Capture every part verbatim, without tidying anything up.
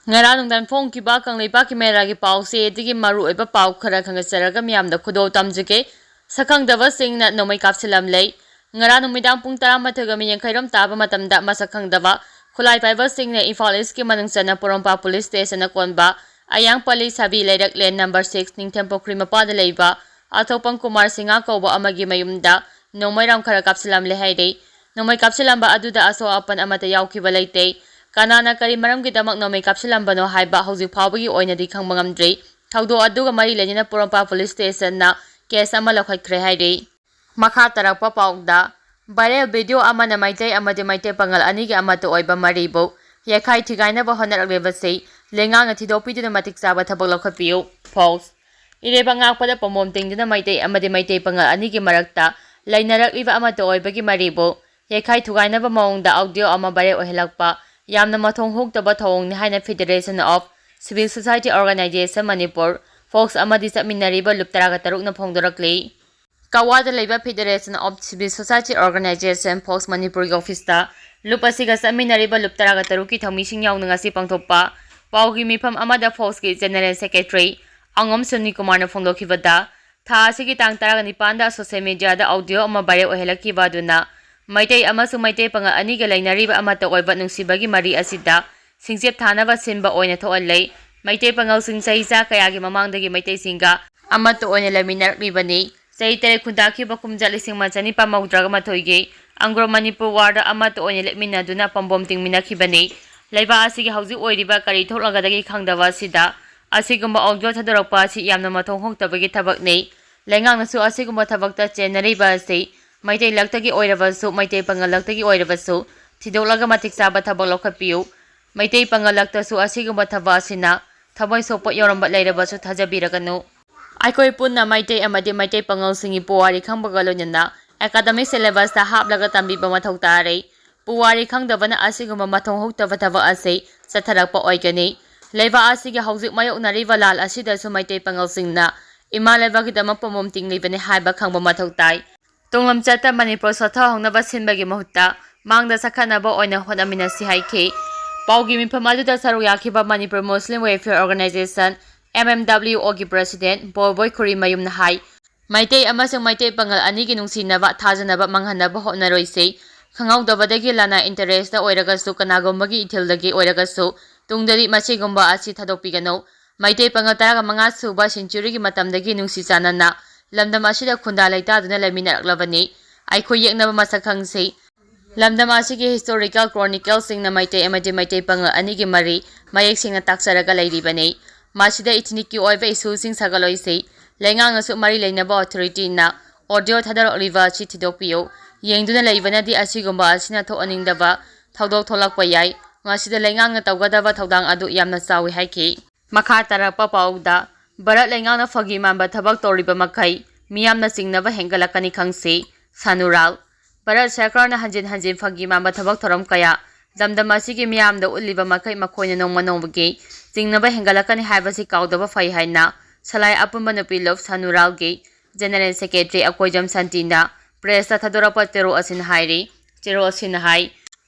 ꯉꯔꯥꯡ ꯅꯨꯡꯗꯥꯡ ꯐꯣꯡꯈꯤꯕ ꯀꯪꯂꯩꯄꯥꯛꯀꯤ ꯃꯦꯂꯥꯒꯤ ꯄꯥꯎꯁꯦ ꯑꯗꯒꯤ ꯃꯔꯨꯑꯣꯏꯕ ꯄꯥꯎ ꯈꯔ ꯈꯪꯒꯠꯆꯔꯒ ꯃꯤꯌꯥꯝꯗ ꯈꯨꯗꯣꯜ ꯇꯝꯖꯒꯦ꯫ ꯁꯛꯈꯪꯗꯕꯁꯤꯡꯅ ꯅꯣꯡꯃꯩ ꯀꯥꯞꯁꯤꯜꯂꯝꯂꯦ꯫ ꯉꯔꯥꯡ ꯅꯨꯃꯤꯗꯥꯡ ꯄꯨꯡ ꯇꯔꯥꯃꯥꯊꯣꯏꯒ ꯃꯤꯅꯤꯠ ꯌꯥꯡꯈꯩꯔꯣꯝ ꯇꯥꯕ ꯃꯇꯝꯗ ꯃꯁꯛ ꯈꯪꯗꯕ ꯈꯨꯠꯂꯥꯏ ꯄꯥꯏꯕꯁꯤꯡꯅ ꯏꯝꯐꯥꯜ ꯏꯁꯀꯤ ꯃꯅꯨꯡ ꯆꯟꯅ ꯄꯣꯔꯣꯝꯄꯥꯠ ꯄꯨꯂꯤꯁ ꯁ꯭ꯇꯦꯁꯟꯅ ꯀꯣꯟꯕ ꯑꯌꯥꯡꯄꯜꯂꯤ ꯁꯥꯕꯤ ꯂꯩꯔꯛ ꯂꯦꯟ ꯅꯝꯕꯔ ꯁꯤꯛꯁ ꯅꯤꯡꯊꯦꯝ ꯄꯨꯈ꯭ꯔꯤ ꯃꯄꯥꯗ ꯂꯩꯕ ꯑꯊꯣꯛꯄꯝ ꯀꯨꯃꯥꯔ ꯁꯤꯡꯍ ꯀꯧꯕ ꯑꯃꯒꯤ ꯃꯌꯨꯝꯗ ꯅꯣꯡꯃꯩ ꯔꯥꯎꯟ ꯈꯔ ꯀꯥꯞꯁꯤꯜꯂꯝꯂꯦ ꯍꯥꯏꯔꯤ꯫ ꯅꯣꯡꯃꯩ ꯀꯥꯞꯁꯤꯜꯂꯝꯕ ꯑꯗꯨꯗ ꯑꯁꯣꯛ ꯑꯄꯟ ꯑꯃꯠꯇ ꯌꯥꯎꯈꯤꯕ ꯂꯩꯇꯦ꯫ ꯀꯅꯥꯅ ꯀꯔꯤ ꯃꯔꯝꯒꯤꯗꯃꯛ ꯅꯣꯡꯃꯩ ꯀꯥꯞꯁꯤꯜꯂꯝꯕꯅꯣ ꯍꯥꯏꯕ ꯍꯧꯖꯤꯛ ꯐꯥꯎꯕꯒꯤ ꯑꯣꯏꯅꯗꯤ ꯈꯪꯕ ꯉꯝꯗ꯭ꯔꯤ꯫ ꯊꯧꯗꯣꯛ ꯑꯗꯨꯒ ꯃꯔꯤ ꯂꯩꯅꯅ ꯄꯣꯔꯣꯝꯄꯥꯠ ꯄꯨꯂꯤꯁ ꯁ꯭ꯇꯦꯁꯟꯅ ꯀꯦꯁ ꯑꯃ ꯂꯧꯈꯠꯈ꯭ꯔꯦ ꯍꯥꯏꯔꯤ꯫ ꯃꯈꯥ ꯇꯥꯔꯛꯄ ꯄꯥꯎꯗ, ꯚꯥꯏꯔꯦꯜ ꯚꯤꯗꯤꯑꯣ ꯑꯃꯅ ꯃꯩꯇꯩ ꯑꯃꯗꯤ ꯃꯩꯇꯩ ꯄꯥꯉꯜ ꯑꯅꯤꯒꯤ ꯑꯃꯠꯇ ꯑꯣꯏꯕ ꯃꯔꯤꯕꯨ ꯌꯩꯈꯥꯏ ꯊꯤꯒꯥꯏꯅꯕ ꯍꯣꯠꯅꯔꯛꯂꯤꯕꯁꯤ ꯂꯩꯉꯥꯛꯅ ꯊꯤꯗꯣꯛꯄꯤꯗꯨꯅ ꯃꯇꯤꯛ ꯆꯥꯕ ꯊꯕꯛ ꯂꯧꯈꯠꯄꯤꯌꯨ꯫ ꯐꯣꯛꯁ꯫ ꯏꯔꯩꯕꯥꯛ ꯉꯥꯛꯄꯗ ꯄꯥꯝꯕꯣꯝ ꯇꯤꯡꯗꯨꯅ ꯃꯩꯇꯩ ꯑꯃꯗꯤ ꯃꯩꯇꯩ ꯄꯥꯉꯜ ꯑꯅꯤꯒꯤ ꯃꯔꯛꯇ ꯂꯩꯅꯔꯛꯂꯤꯕ ꯑꯃꯠꯇ ꯑꯣꯏꯕꯒꯤ ꯃꯔꯤꯕꯨ ꯌꯩꯈꯥꯏ ꯊꯨꯒꯥꯏꯅꯕ ꯃꯑꯣꯡꯗ ꯑꯥꯎꯗꯤꯑꯣ ꯑꯃ ꯚꯥꯏꯔꯦꯜ ꯑꯣꯏꯍꯜꯂꯛꯄ ꯌꯥꯝꯅ ꯃꯊꯣꯡ ꯍꯨꯛꯇꯕ ꯊꯧꯑꯣꯡꯅꯤ ꯍꯥꯏꯅ Federation of Civil Society Organization Manipur, fox, ꯑꯃꯗꯤ ꯆꯠꯃꯤꯟꯅꯔꯤꯕ ꯂꯨꯞ ꯇꯔꯥꯒ ꯇꯔꯨꯛꯅ ꯐꯣꯡꯗꯣꯔꯛꯂꯤ꯫ ꯀꯋꯥꯗ ꯂꯩꯕ Federation of Civil Society Organization, fox, ꯃꯅꯤꯄꯨꯔꯒꯤ ꯑꯣꯐꯤꯁꯇ ꯂꯨꯞ ꯑꯁꯤꯒ ꯆꯠꯃꯤꯟꯅꯔꯤꯕ ꯂꯨꯞ ꯇꯔꯥꯒ ꯇꯔꯨꯛꯀꯤ ꯊꯧꯃꯤꯁꯤꯡ ꯌꯥꯎꯅ ꯉꯁꯤ ꯄꯥꯡꯊꯣꯛꯄ ꯄꯥꯎꯒꯤ ꯃꯤꯐꯝ ꯑꯃꯗ ꯐꯣꯛꯁꯀꯤ ꯖꯦꯅꯔꯦꯜ ꯁꯦꯀ꯭ꯔꯦꯇꯔꯤ ꯑꯉꯣꯝ ꯁꯨꯅꯤꯜ ꯀꯨꯃꯥꯔꯅ ꯐꯣꯡꯗꯣꯛꯈꯤꯕꯗ, ꯊꯥ ꯑꯁꯤꯒꯤ ꯇꯥꯡ ꯇꯔꯥꯒ ꯅꯤꯄꯥꯟꯗ ꯁꯣꯁꯤꯌꯦꯜ ꯃꯤꯗꯤꯌꯥꯗ ꯑꯥꯎꯗꯤꯑꯣ ꯑꯃ ꯚꯥꯏꯔꯦꯜ ꯑꯣꯏꯍꯜꯂꯛꯈꯤꯕ ꯑꯗꯨꯅ ꯃꯩꯇꯩ ꯑꯃꯁꯨꯡ ꯃꯩꯇꯩ ꯄꯥꯉꯜ ꯑꯅꯤꯒ ꯂꯩꯅꯔꯤꯕ ꯑꯃꯠꯇ ꯑꯣꯏꯕ ꯅꯨꯡꯁꯤꯕꯒꯤ ꯃꯔꯤ ꯑꯁꯤꯗ ꯁꯤꯡꯆꯤꯞ ꯊꯥꯅꯕ ꯁꯤꯟꯕ ꯑꯣꯏꯅ ꯊꯣꯛꯍꯜꯂꯦ꯫ ꯃꯩꯇꯩ ꯄꯥꯉꯜꯁꯤꯡ ꯆꯍꯤ ꯆꯥ ꯀꯌꯥꯒꯤ ꯃꯃꯥꯡꯗꯒꯤ ꯃꯩꯇꯩꯁꯤꯡꯒ ꯑꯃꯠꯇ ꯑꯣꯏꯅ ꯂꯩꯃꯤꯟꯅꯔꯛꯂꯤꯕꯅꯤ꯫ ꯆꯍꯤ ꯇꯔꯦꯠ ꯈꯨꯟꯇꯥꯈꯤꯕ ꯀꯨꯝꯖꯥ ꯂꯤꯁꯤꯡ ꯑꯃ ꯆꯅꯤꯄꯥꯟ ꯃꯧꯗ꯭ꯔꯥꯒ ꯃꯥꯊꯣꯏꯒꯤ ꯑꯪꯒ꯭ꯔꯣ ꯃꯅꯤꯄꯨꯔ ꯋꯥꯔꯗ ꯑꯃꯠꯇ ꯑꯣꯏꯅ ꯂꯦꯞꯃꯤꯟꯅꯗꯨꯅ ꯄꯥꯝꯕꯣꯝ ꯇꯤꯡꯃꯤꯟꯅꯈꯤꯕꯅꯤ꯫ ꯂꯩꯕꯥꯛ ꯑꯁꯤꯒꯤ ꯍꯧꯖꯤꯛ ꯑꯣꯏꯔꯤꯕ ꯀꯔꯤ ꯊꯣꯛꯂꯒꯗꯒꯦ ꯈꯪꯗꯕ ꯑꯁꯤꯗ ꯑꯁꯤꯒꯨꯝꯕ ꯑꯥꯎꯗꯤꯑꯣ ꯊꯥꯗꯣꯔꯛꯄ ꯑꯁꯤ ꯌꯥꯝꯅ ꯃꯊꯣꯡ ꯍꯨꯛꯇꯕꯒꯤ ꯊꯕꯛꯅꯤ꯫ ꯂꯩꯉꯥꯛꯅꯁꯨ ꯑꯁꯤꯒꯨꯝꯕ ꯊꯕꯛꯇ ꯆꯦꯟꯅꯔꯤꯕ ꯑꯁꯤ ꯃꯩꯇꯩ ꯂꯛꯇꯒꯤ ꯑꯣꯏꯔꯕꯁꯨ, ꯃꯩꯇꯩ ꯄꯥꯉꯜ ꯂꯛꯇꯒꯤ ꯑꯣꯏꯔꯕꯁꯨ ꯊꯤꯗꯣꯛꯂꯒ ꯃꯇꯤꯛ ꯆꯥꯕ ꯊꯕꯛ ꯂꯧꯈꯠꯄꯤꯌꯨ꯫ ꯃꯩꯇꯩ ꯄꯥꯉꯜ ꯂꯛꯇꯁꯨ ꯑꯁꯤꯒꯨꯝꯕ ꯊꯕꯛ ꯑꯁꯤꯅ ꯊꯃꯣꯏ ꯁꯣꯛꯄ ꯌꯧꯔꯝꯕ ꯂꯩꯔꯕꯁꯨ ꯊꯥꯖꯕꯤꯔꯒꯅꯨ꯫ ꯑꯩꯈꯣꯏ ꯄꯨꯟꯅ ꯃꯩꯇꯩ ꯑꯃꯗꯤ ꯃꯩꯇꯩ ꯄꯥꯉꯜꯁꯤꯡꯒꯤ ꯄꯨꯋꯥꯔꯤ ꯈꯪꯕꯒ ꯂꯣꯏꯅꯅ ꯑꯦꯀꯥꯗꯃꯤꯛ ꯁꯤꯂꯦꯕꯁꯇ ꯍꯥꯞꯂꯒ ꯇꯝꯕꯤꯕ ꯃꯊꯧ ꯇꯥꯔꯦ꯫ ꯄꯨꯋꯥꯔꯤ ꯈꯪꯗꯕꯅ ꯑꯁꯤꯒꯨꯝꯕ ꯃꯊꯣꯡ ꯍꯨꯛꯇꯕ ꯊꯕꯛ ꯑꯁꯤ ꯆꯠꯊꯔꯛꯄ ꯑꯣꯏꯒꯅꯤ꯫ ꯂꯩꯕꯥꯛ ꯑꯁꯤꯒꯤ ꯍꯧꯖꯤꯛ ꯃꯥꯌꯣꯛꯅꯔꯤꯕ ꯂꯥꯜ ꯑꯁꯤꯗꯁꯨ ꯃꯩꯇꯩ ꯄꯥꯉꯜꯁꯤꯡꯅ ꯏꯃꯥ ꯂꯩꯕꯥꯛꯀꯤꯗꯃꯛ ꯄꯥꯝꯕꯣꯝ ꯇꯤꯡꯂꯤꯕꯅꯤ ꯍꯥꯏꯕ ꯈꯪꯕ ꯃꯊꯧ ꯇꯥꯏ꯫ ꯇꯨꯡꯂꯝꯆꯠꯇ ꯃꯅꯤꯄꯨꯔ ꯁꯣꯠꯊꯍꯧꯅꯕ ꯁꯤꯟꯕꯒꯤ ꯃꯍꯨꯠꯇ ꯃꯥꯡꯗ ꯆꯠꯈꯠꯅꯕ ꯑꯣꯏꯅ ꯍꯣꯠꯅꯃꯤꯟꯅꯁꯤ ꯍꯥꯏꯈꯤ꯫ ꯄꯥꯎꯒꯤ ꯃꯤꯐꯝ ꯑꯗꯨꯗ ꯁꯔꯨꯛ ꯌꯥꯈꯤꯕ Manipur Muslim welfare organisation, M M W ꯑꯣꯒꯤ ꯄ꯭ꯔꯁꯤꯗꯦꯟ ꯕꯣꯏꯕꯣꯏ ꯈꯨꯔꯤꯃꯌꯨꯝꯅ ꯍꯥꯏ, ꯃꯩꯇꯩ ꯑꯃꯁꯨꯡ ꯃꯩꯇꯩ ꯄꯥꯉꯜ ꯑꯅꯤꯒꯤ ꯅꯨꯡꯁꯤꯅꯕ, ꯊꯥꯖꯅꯕ ꯃꯥꯡꯍꯟꯅꯕ ꯍꯣꯠꯅꯔꯣꯏꯁꯤ꯫ ꯈꯪꯍꯧꯗꯕꯗꯒꯤ ꯂꯅꯥꯏ ꯏꯟꯇꯔꯦꯁꯇ ꯑꯣꯏꯔꯒꯁꯨ, ꯀꯅꯥꯒꯨꯝꯕꯒꯤ ꯏꯊꯤꯜꯗꯒꯤ ꯑꯣꯏꯔꯒꯁꯨ, ꯇꯨꯡꯗꯗꯤ ꯃꯁꯤꯒꯨꯝꯕ ꯑꯁꯤ ꯊꯥꯗꯣꯛꯄꯤꯒꯅꯨ꯫ ꯃꯩꯇꯩ ꯄꯥꯉꯜ ꯇꯔꯥꯃꯉꯥ ꯁꯨꯕ ꯁꯦꯟꯆꯨꯔꯤꯒꯤ ꯃꯇꯝꯗꯒꯤ ꯅꯨꯡꯁꯤ ꯆꯥꯟꯅꯅ ꯂꯝꯗꯝ ꯑꯁꯤꯗ ꯈꯨꯟꯗꯥ ꯂꯩꯇꯥꯗꯨꯅ ꯂꯩꯃꯤꯟꯅꯔꯛꯂꯕꯅꯤ꯫ ꯑꯩꯈꯣꯏ ꯌꯦꯛꯅꯕ ꯃꯁꯛ ꯈꯪꯁꯤ꯫ ꯂꯝꯗꯝ ꯑꯁꯤꯒꯤ ꯍꯤꯁꯇꯣꯔꯤꯀꯦꯜ ꯀ꯭ꯔꯣꯅꯤꯀꯦꯜꯁꯤꯡꯅ ꯃꯩꯇꯩ ꯑꯃꯗꯤ ꯃꯩꯇꯩ ꯄꯥꯉꯜ ꯑꯅꯤꯒꯤ ꯃꯔꯤ ꯃꯌꯦꯛ ꯁꯦꯡꯅ ꯇꯥꯛꯆꯔꯒ ꯂꯩꯔꯤꯕꯅꯤ꯫ ꯃꯁꯤꯗ ꯏꯊꯤꯅꯤꯛꯀꯤ ꯑꯣꯏꯕ ꯏꯁꯨꯁꯤꯡ ꯁꯥꯒꯠꯂꯣꯏꯁꯤ꯫ ꯂꯩꯉꯥꯛꯅꯁꯨ ꯃꯔꯤ ꯂꯩꯅꯕ ꯑꯣꯊꯣꯔꯤꯇꯤꯅ ꯑꯣꯗꯤꯑꯣ ꯊꯥꯗꯣꯔꯛꯂꯤꯕ ꯑꯁꯤ ꯊꯤꯗꯣꯛꯄꯤꯌꯨ꯫ ꯌꯦꯡꯗꯨꯅ ꯂꯩꯕꯅꯗꯤ ꯑꯁꯤꯒꯨꯝꯕ ꯑꯁꯤꯅ ꯊꯣꯛꯍꯟꯅꯤꯡꯗꯕ ꯊꯧꯗꯣꯛ ꯊꯣꯛꯂꯛꯄ ꯌꯥꯏ꯫ ꯃꯁꯤꯗ ꯂꯩꯉꯥꯛꯅ ꯇꯧꯒꯗꯕ ꯊꯧꯗꯥꯡ ꯑꯗꯨ ꯌꯥꯝꯅ ꯆꯥꯎꯏ ꯍꯥꯏꯈꯤ꯫ ꯃꯈꯥ ꯇꯥꯔꯛꯄ ꯄꯥꯎꯗ, ꯚꯥꯔꯠ ꯂꯩꯉꯥꯛꯅ ꯐꯥꯒꯤ ꯃꯥꯟꯕ ꯊꯕꯛ ꯇꯧꯔꯤꯕ ꯃꯈꯩ ꯃꯤꯌꯥꯝꯅ ꯆꯤꯡꯅꯕ ꯍꯦꯟꯒꯠꯂꯛꯀꯅꯤ ꯈꯪꯁꯤ꯫ ꯁꯥꯅꯨꯔꯥꯜ꯫ ꯚꯥꯔꯠ ꯁꯔꯀꯥꯔꯅ ꯍꯟꯖꯤꯟ ꯍꯟꯖꯤꯟ ꯐꯥꯒꯤ ꯃꯥꯟꯕ ꯊꯕꯛ ꯊꯧꯔꯝ ꯀꯌꯥ ꯂꯝꯗꯝ ꯑꯁꯤꯒꯤ ꯃꯤꯌꯥꯝꯗ ꯎꯠꯂꯤꯕ ꯃꯈꯩ ꯃꯈꯣꯏꯅ ꯅꯣꯡꯃ ꯅꯣꯡꯃꯒꯤ ꯆꯤꯡꯅꯕ ꯍꯦꯟꯒꯠꯂꯛꯀꯅꯤ ꯍꯥꯏꯕꯁꯤ ꯀꯥꯎꯗꯕ ꯐꯩ ꯍꯥꯏꯅ ꯁꯂꯥꯏ ꯑꯄꯨꯟꯕ ꯅꯨꯄꯤ ꯂꯨꯞ ꯁꯥꯅꯨꯔꯥꯜꯒꯤ ꯖꯦꯅꯔꯦꯜ ꯁꯦꯀ꯭ꯔꯦꯇꯔꯤ ꯑꯀꯣꯏꯖꯝ ꯁꯥꯟꯇꯤꯅ ꯄ꯭ꯔꯦꯁꯇ ꯊꯥꯗꯣꯔꯛꯄ ꯆꯦꯔꯣꯜ ꯑꯁꯤꯅ ꯍꯥꯏꯔꯤ꯫ ꯆꯦꯔꯣꯜ ꯑꯁꯤꯅ ꯍꯥꯏ,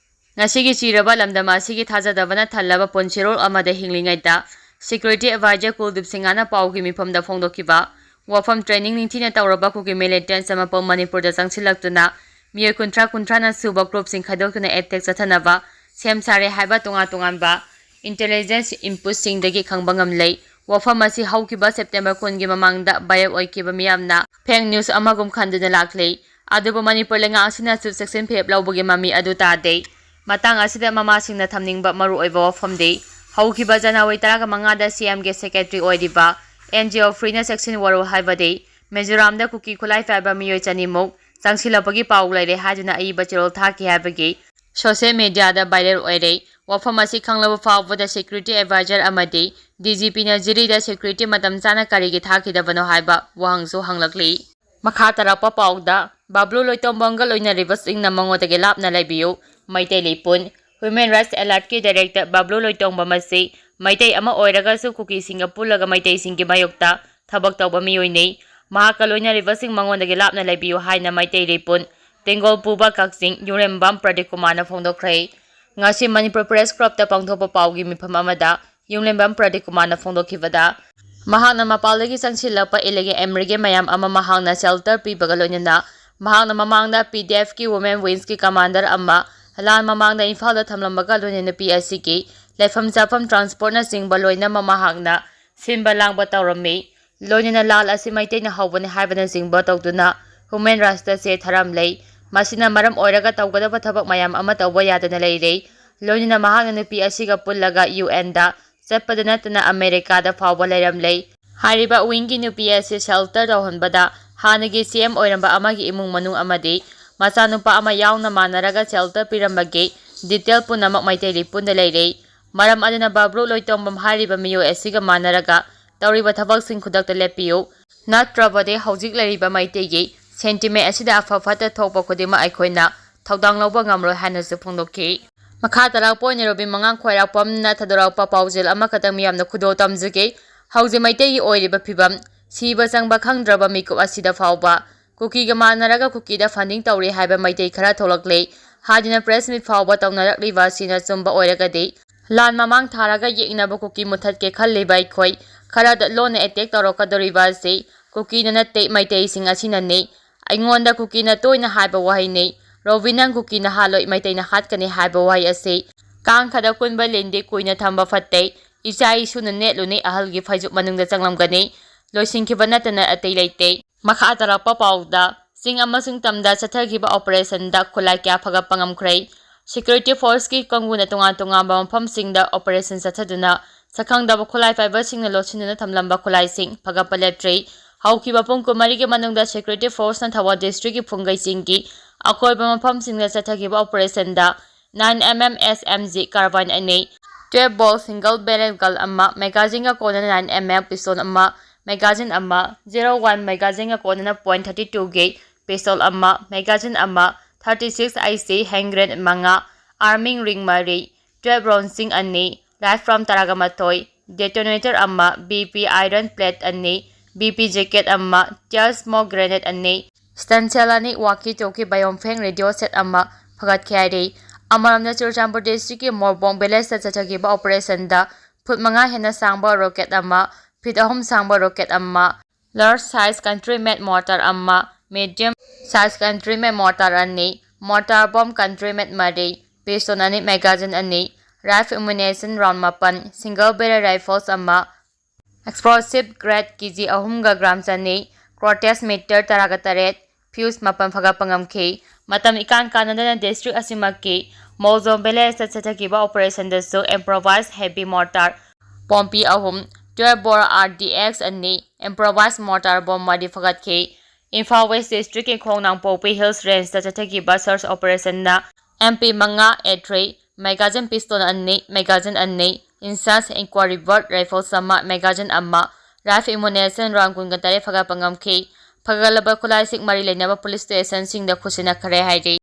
ꯉꯁꯤꯒꯤ ꯆꯤꯔꯕ ꯂꯝꯗꯝ ꯑꯁꯤꯒꯤ ꯊꯥꯖꯗꯕꯅ ꯊꯜꯂꯕ ꯄꯨꯟꯁꯤꯔꯣꯜ ꯑꯃꯗ ꯍꯤꯡꯂꯤꯉꯩꯗ ꯁꯦꯀ꯭ꯌꯨꯔꯤꯇꯤ ꯑꯦꯗꯚꯥꯏꯖꯔ ꯀꯨꯜꯗꯤꯞ ꯁꯤꯡꯍꯅ ꯄꯥꯎꯒꯤ ꯃꯤꯐꯝꯗ ꯐꯣꯡꯗꯣꯛꯈꯤꯕ ꯋꯥꯐꯝ, ꯇ꯭ꯔꯦꯅꯤꯡ ꯅꯤꯡꯊꯤꯅ ꯇꯧꯔꯕ ꯀꯨꯀꯤ ꯃꯤꯂꯤꯇꯦꯟꯠꯁ ꯑꯃ ꯄꯨꯝ ꯃꯅꯤꯄꯨꯔꯗ ꯆꯪꯁꯤꯜꯂꯛꯇꯨꯅ ꯃꯤꯑꯣꯏ ꯀꯨꯟꯊ꯭ꯔꯥ, ꯀꯨꯟꯊ꯭ꯔꯥꯅ ꯁꯨꯕ ꯒ꯭ꯔꯨꯞꯁꯤꯡ ꯈꯥꯏꯗꯣꯛꯇꯨꯅ ꯑꯦꯇꯦꯛ ꯆꯠꯊꯅꯕ ꯁꯦꯝ ꯁꯥꯔꯦ ꯍꯥꯏꯕ ꯇꯣꯉꯥꯟ ꯇꯣꯉꯥꯟꯕ ꯏꯟꯇꯦꯂꯤꯖꯦꯟꯁ ꯏꯟꯄꯨꯠꯁꯤꯡꯗꯒꯤ ꯈꯪꯕ ꯉꯝꯂꯦ꯫ ꯋꯥꯐꯝ ꯑꯁꯤ ꯍꯧꯈꯤꯕ ꯁꯦꯞꯇꯦꯝꯕꯔ ꯀꯨꯟꯒꯤ ꯃꯃꯥꯡꯗ ꯚꯥꯏꯔꯦꯜ ꯑꯣꯏꯈꯤꯕ ꯃꯤꯌꯥꯝꯅ ꯐꯦꯛ ꯅ꯭ꯌꯨꯁ ꯑꯃꯒꯨꯝ ꯈꯟꯗꯨꯅ ꯂꯥꯛꯂꯤ꯫ ꯑꯗꯨꯕꯨ ꯃꯅꯤꯄꯨꯔ ꯂꯩꯉꯥꯛ ꯑꯁꯤꯅꯁꯨ ꯆꯦꯛꯁꯤꯟ ꯐꯤꯔꯦꯞ ꯂꯧꯕꯒꯤ ꯃꯃꯤ ꯑꯗꯨ ꯇꯥꯗꯦ꯫ ꯃꯇꯥꯡ ꯑꯁꯤꯗ ꯃꯃꯥꯁꯤꯡꯅ ꯊꯝꯅꯤꯡꯕ ꯃꯔꯨꯑꯣꯏꯕ ꯋꯥꯐꯝꯗꯤ, ꯍꯧꯈꯤꯕ ꯖꯅꯋꯥꯔꯤ ꯇꯔꯥꯃꯉꯥꯗ ꯁꯤ ꯑꯦꯝꯒꯤ ꯁꯦꯀ꯭ꯔꯦꯇꯔꯤ ꯑꯣꯏꯔꯤꯕ ꯑꯦꯟ ꯖꯦ ꯑꯣꯐ꯭ꯔꯤꯅ ꯆꯦꯛꯁꯤꯟ ꯋꯥꯔꯣꯜ ꯍꯥꯏꯕꯗꯤ, ꯃꯤꯖꯣꯔꯥꯝꯗ ꯀꯨꯀꯤ ꯈꯨꯠꯂꯥꯏ ꯄꯥꯏꯕ ꯃꯤꯑꯣꯏ ꯆꯅꯤꯃꯨꯛ ꯆꯪꯁꯤꯜꯂꯛꯄꯒꯤ ꯄꯥꯎ ꯂꯩꯔꯦ ꯍꯥꯏꯗꯨꯅ ꯑꯏꯕ ꯆꯦꯔꯣꯜ ꯊꯥꯈꯤ ꯍꯥꯏꯕꯒꯤ ꯁꯣꯁꯤꯌꯦꯜ ꯃꯤꯗꯤꯌꯥꯗ ꯚꯥꯏꯔꯦꯜ ꯑꯣꯏꯔꯦ꯫ ꯋꯥꯐꯝ ꯑꯁꯤ ꯈꯪꯂꯕ ꯐꯥꯎꯕꯗ ꯁꯦꯀ꯭ꯌꯨꯔꯤꯇꯤ ꯑꯦꯗꯚꯥꯏꯖꯔ ꯑꯃꯗꯤ ꯗꯤ ꯖꯤ ꯄꯤꯅ ꯖꯤꯔꯤꯗ ꯁꯦꯀ꯭ꯌꯨꯔꯤꯇꯤ ꯃꯇꯝ ꯆꯥꯅ ꯀꯔꯤꯒꯤ ꯊꯥꯈꯤꯗꯕꯅꯣ ꯍꯥꯏꯕ ꯋꯥꯍꯪꯁꯨ ꯍꯪꯂꯛꯂꯤ꯫ ꯃꯈꯥ ꯇꯥꯔꯛꯄ ꯄꯥꯎꯗ, ꯕꯕ꯭ꯂꯨ ꯂꯣꯏꯇꯣꯡꯕꯝꯒ ꯂꯣꯏꯅꯔꯤꯕꯁꯤꯡꯅ ꯃꯉꯣꯟꯗꯒꯤ ꯂꯥꯞꯅ ꯂꯩꯕꯤꯌꯨ꯫ ꯃꯩꯇꯩ ꯂꯩꯄꯨꯟ꯫ ꯍ꯭ꯌꯨꯃꯦꯟ ꯔꯥꯏꯠꯁ ꯑꯦꯂꯔꯠꯀꯤ ꯗꯥꯏꯔꯦꯛꯇꯔ ꯕꯕ꯭ꯂꯨ ꯂꯣꯏꯇꯣꯡꯕꯝ ꯑꯁꯤ ꯃꯩꯇꯩ ꯑꯃ ꯑꯣꯏꯔꯒꯁꯨ ꯀꯨꯀꯤꯁꯤꯡꯒ ꯄꯨꯜꯂꯒ ꯃꯩꯇꯩꯁꯤꯡꯒꯤ ꯃꯥꯌꯣꯛꯇ ꯊꯕꯛ ꯇꯧꯕ ꯃꯤꯑꯣꯏꯅꯤ꯫ ꯃꯍꯥꯛꯀ ꯂꯣꯏꯅꯔꯤꯕꯁꯤꯡ ꯃꯉꯣꯟꯗꯒꯤ ꯂꯥꯞꯅ ꯂꯩꯕꯤꯌꯨ ꯍꯥꯏꯅ ꯃꯩꯇꯩ ꯂꯩꯄꯨꯟ ꯇꯦꯡꯒꯣꯜ ꯄꯨꯕ ꯀꯛꯆꯤꯡ ꯌꯨꯔꯦꯝꯕꯝ ꯄ꯭ꯔꯗꯤꯞ ꯀꯨꯃꯥꯔꯅ ꯐꯣꯡꯗꯣꯛꯈ꯭ꯔꯦ꯫ ꯉꯁꯤ ꯃꯅꯤꯄꯨꯔ ꯄ꯭ꯔꯦꯁ ꯀ꯭ꯂꯕꯇ ꯄꯥꯡꯊꯣꯛꯄ ꯄꯥꯎꯒꯤ ꯃꯤꯐꯝ ꯑꯃꯗ ꯌꯨꯝꯂꯦꯝꯕꯝ ꯄ꯭ꯔꯗꯤꯞ ꯀꯨꯃꯥꯔꯅ ꯐꯣꯡꯗꯣꯛꯈꯤꯕꯗ, ꯃꯍꯥꯛꯅ ꯃꯄꯥꯟꯗꯒꯤ ꯆꯪꯁꯤꯜꯂꯛꯄ ꯏꯂꯤꯒꯦꯜ ꯏꯃꯤꯒ꯭ꯔꯦꯟ ꯃꯌꯥꯝ ꯑꯃ ꯃꯍꯥꯛꯅ ꯁꯦꯜꯇꯔ ꯄꯤꯕꯒ ꯂꯣꯏꯅꯅ ꯃꯍꯥꯛꯅ ꯃꯃꯥꯡꯗ ꯄꯤ ꯗꯤ ꯑꯦꯐꯀꯤ ꯋꯨꯃꯦꯟ ꯋꯤꯡꯁꯀꯤ ꯀꯃꯥꯟꯗꯔ ꯑꯃ ꯂꯥꯟ ꯃꯃꯥꯡꯗ ꯏꯝꯐꯥꯜꯗ ꯊꯝꯂꯝꯕꯒ ꯂꯣꯏꯅꯅ ꯅꯨꯄꯤ ꯑꯁꯤꯒꯤ ꯂꯩꯐꯝ ꯆꯥꯐꯝ, ꯇ꯭ꯔꯥꯟꯁꯄꯣꯔꯠꯅꯆꯤꯡꯕ ꯂꯣꯏꯅꯃꯛ ꯃꯍꯥꯛꯅ ꯁꯤꯟꯕ ꯂꯥꯡꯕ ꯇꯧꯔꯝꯃꯤ꯫ ꯂꯣꯏꯅꯅ ꯂꯥꯜ ꯑꯁꯤ ꯃꯩꯇꯩꯅ ꯍꯧꯕꯅꯤ ꯍꯥꯏꯕꯅꯆꯤꯡꯕ ꯇꯧꯗꯨꯅ ꯍ꯭ꯌꯨꯃꯦꯟ ꯔꯥꯏꯠꯁꯇ ꯆꯦ ꯊꯥꯔꯝꯂꯦ꯫ ꯃꯁꯤꯅ ꯃꯔꯝ ꯑꯣꯏꯔꯒ ꯇꯧꯒꯗꯕ ꯊꯕꯛ ꯃꯌꯥꯝ ꯑꯃ ꯇꯧꯕ ꯌꯥꯗꯅ ꯂꯩꯔꯦ꯫ ꯂꯣꯏꯅꯅ ꯃꯍꯥꯛꯅ ꯅꯨꯄꯤ ꯑꯁꯤꯒ ꯄꯨꯜꯂꯒ ꯌꯨ ꯑꯦꯟꯗ ꯆꯠꯄꯗ ꯅꯠꯇꯅ ꯑꯃꯦꯔꯤꯀꯥꯗ ꯐꯥꯎꯕ ꯂꯩꯔꯝꯂꯦ꯫ ꯍꯥꯏꯔꯤꯕ ꯋꯤꯡꯒꯤ ꯅꯨꯄꯤ ꯑꯁꯤ ꯁꯦꯜꯇꯔ ꯇꯧꯍꯟꯕꯗ ꯍꯥꯟꯅꯒꯤ ꯁꯤ ꯑꯦꯝ ꯑꯣꯏꯔꯝꯕ ꯑꯃꯒꯤ ꯏꯃꯨꯡ ꯃꯅꯨꯡ ꯑꯃꯗꯤ ꯃꯆꯥꯅꯨꯄꯥ ꯑꯃ ꯌꯥꯎꯅ ꯃꯥꯟꯅꯔꯒ ꯁꯦꯜꯇꯔ ꯄꯤꯔꯝꯕꯒꯤ ꯗꯤꯇꯦꯜ ꯄꯨꯝꯅꯃꯛ ꯃꯩꯇꯩ ꯂꯤꯄꯨꯟꯗ ꯂꯩꯔꯦ꯫ ꯃꯔꯝ ꯑꯗꯨꯅ ꯕꯕ꯭ꯔꯨ ꯂꯣꯏꯇꯣꯡꯕꯝ ꯍꯥꯏꯔꯤꯕ ꯃꯤꯑꯣꯏ ꯑꯁꯤꯒ ꯃꯥꯟꯅꯔꯒ ꯇꯧꯔꯤꯕ ꯊꯕꯛꯁꯤꯡ ꯈꯨꯗꯛꯇ ꯂꯦꯞꯄꯤꯌꯨ, ꯅꯠꯇ꯭ꯔꯕꯗꯤ ꯍꯧꯖꯤꯛ ꯂꯩꯔꯤꯕ ꯃꯩꯇꯩꯒꯤ ꯁꯦꯟꯇꯤꯃꯦꯟ ꯑꯁꯤꯗ ꯑꯐ ꯐꯠꯇ ꯊꯣꯛꯄ ꯈꯨꯗꯤꯡꯃꯛ ꯑꯩꯈꯣꯏꯅ ꯊꯧꯗꯥꯡ ꯂꯧꯕ ꯉꯝꯂꯣꯏ ꯍꯥꯏꯅꯁꯨ ꯐꯣꯡꯗꯣꯛꯈꯤ꯫ ꯃꯈꯥ ꯇꯥꯔꯛꯄ ꯑꯣꯏꯅ ꯔꯣꯕꯤꯟ ꯃꯉꯥꯡ ꯈ꯭ꯋꯥꯏꯔꯥꯛꯄꯝꯅ ꯊꯥꯗꯣꯔꯛꯄ ꯄꯥꯎꯖꯦꯜ ꯑꯃꯈꯛꯇꯪ ꯃꯤꯌꯥꯝꯅ ꯈꯨꯗꯣꯜ ꯇꯝꯖꯒꯦ꯫ ꯍꯧꯖꯤꯛ ꯃꯩꯇꯩꯒꯤ ꯑꯣꯏꯔꯤꯕ ꯐꯤꯕꯝ, ꯁꯤꯕ ꯆꯪꯕ ꯈꯪꯗ꯭ꯔꯕ ꯃꯤꯀꯨꯞ ꯑꯁꯤꯗ ꯐꯥꯎꯕ ꯀꯨꯀꯤꯒ ꯃꯥꯟꯅꯔꯒ ꯀꯨꯀꯤꯗ ꯐꯟꯗꯤꯡ ꯇꯧꯔꯤ ꯍꯥꯏꯕ ꯃꯩꯇꯩ ꯈꯔ ꯊꯣꯛꯂꯛꯂꯦ ꯍꯥꯏꯗꯨꯅ ꯄ꯭ꯔꯦꯁ ꯃꯤꯠ ꯐꯥꯎꯕ ꯇꯧꯅꯔꯛꯂꯤꯕ ꯑꯁꯤꯅ ꯑꯆꯨꯝꯕ ꯑꯣꯏꯔꯒꯗꯤ, ꯂꯥꯟ ꯃꯃꯥꯡ ꯊꯥꯔꯒ ꯌꯦꯛꯅꯕ ꯀꯨꯀꯤ ꯃꯨꯊꯠꯀꯦ ꯈꯜꯂꯤꯕ ꯑꯩꯈꯣꯏ ꯈꯔꯗ ꯂꯣꯟꯅ ꯑꯦꯇꯦꯛ ꯇꯧꯔꯛꯀꯗꯧꯔꯤꯕ ꯑꯁꯤ ꯀꯨꯀꯤꯅ ꯅꯠꯇꯦ, ꯃꯩꯇꯩꯁꯤꯡ ꯑꯁꯤꯅꯅꯤ꯫ ꯑꯩꯉꯣꯟꯗ ꯀꯨꯀꯤꯅ ꯇꯣꯏꯅ ꯍꯥꯏꯕ ꯋꯥꯍꯩꯅꯤ, "ꯔꯣꯕꯤꯟ, ꯅꯪ ꯀꯨꯀꯤꯅ ꯍꯥꯠꯂꯣꯏ, ꯃꯩꯇꯩꯅ ꯍꯥꯠꯀꯅꯤ" ꯍꯥꯏꯕ ꯋꯥꯍꯩ ꯑꯁꯤ ꯀꯥꯡꯈꯗ ꯀꯨꯟꯕ ꯂꯤꯟꯗꯤ ꯀꯨꯏꯅ ꯊꯝꯕ ꯐꯠꯇꯦ꯫ ꯏꯆꯥ ꯏꯁꯨꯅ ꯅꯦꯠꯂꯨꯅꯤ, ꯑꯍꯜꯒꯤ ꯐꯩꯖꯨꯞ ꯃꯅꯨꯡꯗ ꯆꯪꯂꯝꯒꯅꯤ꯫ ꯂꯣꯏꯁꯤꯟꯈꯤꯕ ꯅꯠꯇꯅ ꯑꯇꯩ ꯂꯩꯇꯦ꯫ ꯃꯈꯥ ꯇꯥꯔꯛꯄ ꯄꯥꯎꯗ, ꯆꯤꯡ ꯑꯃꯁꯨꯡ ꯇꯝꯗ ꯆꯠꯊꯈꯤꯕ ꯑꯣꯄꯔꯦꯁꯟꯗ ꯈꯨꯠꯂꯥꯏ ꯀꯌꯥ ꯐꯒꯠꯄ ꯉꯝꯈ꯭ꯔꯦ꯫ ꯁꯦꯀ꯭ꯌꯨꯔꯤꯇꯤ ꯐꯣꯔꯁꯀꯤ ꯀꯥꯡꯕꯨꯅ ꯇꯣꯉꯥꯟ ꯇꯣꯉꯥꯟꯕ ꯃꯐꯝꯁꯤꯡꯗ ꯑꯣꯄꯔꯦꯁꯟ ꯆꯠꯊꯗꯨꯅ ꯁꯛꯈꯪꯗꯕ ꯈꯨꯠꯂꯥꯏ ꯄꯥꯏꯕꯁꯤꯡꯅ ꯂꯣꯠꯁꯤꯟꯗꯨꯅ ꯊꯝꯂꯝꯕ ꯈꯨꯠꯂꯥꯏꯁꯤꯡ ꯐꯒꯠꯄ ꯂꯦꯞꯇ꯭ꯔꯤ꯫ ꯍꯧꯈꯤꯕ ꯄꯨꯡ ꯀꯨꯟꯃꯔꯤꯒꯤ ꯃꯅꯨꯡꯗ ꯁꯦꯀ꯭ꯌꯨꯔꯤꯇꯤ ꯐꯣꯔꯁꯅ ꯊꯧꯕꯥꯜ ꯗꯤꯁꯇ꯭ꯔꯤꯛꯀꯤ ꯐꯨꯡꯒꯩ ꯆꯤꯡꯒꯤ ꯑꯀꯣꯏꯕ ꯃꯐꯝꯁꯤꯡꯗ ꯆꯠꯊꯈꯤꯕ ꯑꯣꯄꯔꯦꯁꯟꯗ nine M M S M G carbine ꯑꯅꯤ, twelve ball single barrel gun ꯑꯃ, magazineꯒ ꯀꯣꯟꯅꯅ nine M M pistol ꯑꯃ, magazine ꯑꯃ, zero one magazineꯒ ꯀꯣꯟꯅꯅ point thirty twoꯒꯤ pistol ꯑꯃ, magazine ꯑꯃ, thirty six I C hand grenade ꯃꯉꯥ, arming ring ꯃꯔꯤ, twelve roundsꯁꯤꯡ ꯑꯅꯤ, live round ꯇꯔꯥꯒ ꯃꯥꯊꯣꯏ, detonator ꯑꯃ, B P iron plate ꯑꯅꯤ, B P jacket ꯑꯃ, tear smoke grenade ꯑꯅꯤ, stun shell ꯑꯅꯤ, walkie talkie, Baofeng radio set ꯑꯃ ꯐꯒꯠꯈꯤ ꯍꯥꯏꯔꯤ꯫ ꯑꯃꯔꯣꯝꯗ, ꯆꯨꯔꯆꯥꯟꯄꯨꯔ ꯗꯤꯁꯇ꯭ꯔꯤꯛꯀꯤ ꯃꯣꯔꯕꯣꯡ ꯚꯤꯂꯦꯖꯇ ꯆꯠꯊꯈꯤꯕ ꯑꯣꯄꯔꯦꯁꯟꯗ ꯐꯨꯠ ꯃꯉꯥ ꯍꯦꯟꯅ ꯁꯥꯡꯕ ꯔꯣꯀꯦꯠ ꯑꯃ, ꯐꯤꯠ ꯑꯍꯨꯝ ꯁꯥꯡꯕ ꯔꯣꯀꯦꯠ ꯑꯃ, ꯂꯥꯔꯖ ꯁꯥꯏꯖ ꯀꯟꯇ꯭ꯔꯤ ꯃꯦꯗ ꯃꯣꯔꯇꯥꯔ ꯑꯃ, ꯃꯤꯗꯤꯌꯝ ꯁꯥꯏꯖ ꯀꯟꯇ꯭ꯔꯤ ꯃꯦꯗ ꯃꯣꯔꯇꯥꯔ ꯑꯅꯤ, ꯃꯣꯔꯇꯥꯔ ꯕꯣꯝ ꯀꯟꯇ꯭ꯔꯤ ꯃꯦꯗ ꯃꯔꯤ, ꯄꯤꯁꯇꯣꯟ ꯑꯅꯤ, ꯃꯦꯒꯥꯖꯤꯟ ꯑꯅꯤ, ꯔꯥꯏꯐꯜ ꯑꯦꯃꯨꯅꯦꯁꯟ ꯔꯥꯎꯟ ꯃꯥꯄꯟ, ꯁꯤꯡꯒꯜ ꯕꯦꯔꯦꯜ ꯔꯥꯏꯐꯜꯁ ꯑꯃ, ꯑꯦꯛꯁꯄ꯭ꯂꯣꯁꯤꯚ ꯒ꯭ꯔꯦꯅꯦꯗ ꯀꯦ ꯖꯤ ꯑꯍꯨꯝꯒ ꯒ꯭ꯔꯥꯝ ꯆꯅꯤ, ꯀꯥꯔꯇ꯭ꯔꯤꯖ ꯃꯤꯇꯔ ꯇꯔꯥꯒ ꯇꯔꯦꯠ, ꯐ꯭ꯌꯨꯁ ꯃꯥꯄꯟ ꯐꯒꯠꯄ ꯉꯝꯈꯤ꯫ ꯃꯇꯝ ꯏꯀꯥꯟ ꯀꯥꯟꯅꯗꯅ ꯗꯤꯁꯇ꯭ꯔꯤꯛ ꯑꯁꯤꯃꯛꯀꯤ ꯃꯣꯔꯕꯣꯡ ꯚꯤꯂꯦꯖꯇ ꯆꯠꯊꯈꯤꯕ ꯑꯣꯄꯔꯦꯁꯟꯗꯁꯨ ꯏꯝꯄ꯭ꯔꯣꯚꯥꯏꯖ ꯍꯦꯚꯤ ꯃꯣꯔꯇꯥꯔ ꯄꯣꯝꯄꯤ ꯑꯍꯨꯝ, ꯇ꯭ꯋꯦꯜꯐ ꯕꯣꯔ ꯑꯥꯔ ꯗꯤ ꯑꯦꯛꯁ ꯑꯅꯤ, ꯏꯝꯄ꯭ꯔꯣꯚꯥꯏꯖ ꯃꯣꯔꯇꯥꯔ ꯕꯣꯝ ꯃꯔꯤ ꯐꯒꯠꯈꯤ꯫ ꯏꯝꯐꯥꯜ ꯋꯦꯁ ꯗꯤꯁꯇ꯭ꯔꯤꯛꯀꯤ ꯈꯣꯡꯅꯥꯡꯄꯣꯛꯄꯤ ꯍꯤꯜꯁ ꯔꯦꯟꯖꯇ ꯆꯠꯊꯈꯤꯕ ꯁꯔꯆ ꯑꯣꯄꯔꯦꯁꯟꯅ ꯑꯦꯝ ꯄꯤ ꯃꯉꯥ, ꯑꯦ ꯊ꯭ꯔꯤ, ꯃꯦꯒꯥꯖꯤꯟ ꯄꯤꯁꯇꯣꯟ ꯑꯅꯤ, ꯃꯦꯒꯥꯖꯤꯟ ꯑꯅꯤ, ꯏꯟꯆꯥꯔꯖ ꯏꯟꯀ꯭ꯋꯥꯔꯤ ꯕꯔꯠ ꯔꯥꯏꯐꯜꯁ ꯑꯃ, ꯃꯦꯒꯥꯖꯤꯟ ꯑꯃ, ꯔꯥꯏꯐꯜ ꯑꯦꯃꯨꯅꯦꯁꯟ ꯔꯥꯎꯟ ꯀꯨꯟꯒ ꯇꯔꯦꯠ ꯐꯒꯠꯄ ꯉꯝꯈꯤ꯫ ꯐꯒꯠꯂꯕ ꯈꯨꯠꯂꯥꯏꯁꯤꯡ ꯃꯔꯤ ꯂꯩꯅꯕ ꯄꯨꯂꯤꯁ ꯁ꯭ꯇꯦꯁꯟꯁꯤꯡꯗ ꯈꯨꯠꯁꯤꯟꯅꯈ꯭ꯔꯦ ꯍꯥꯏꯔꯤ꯫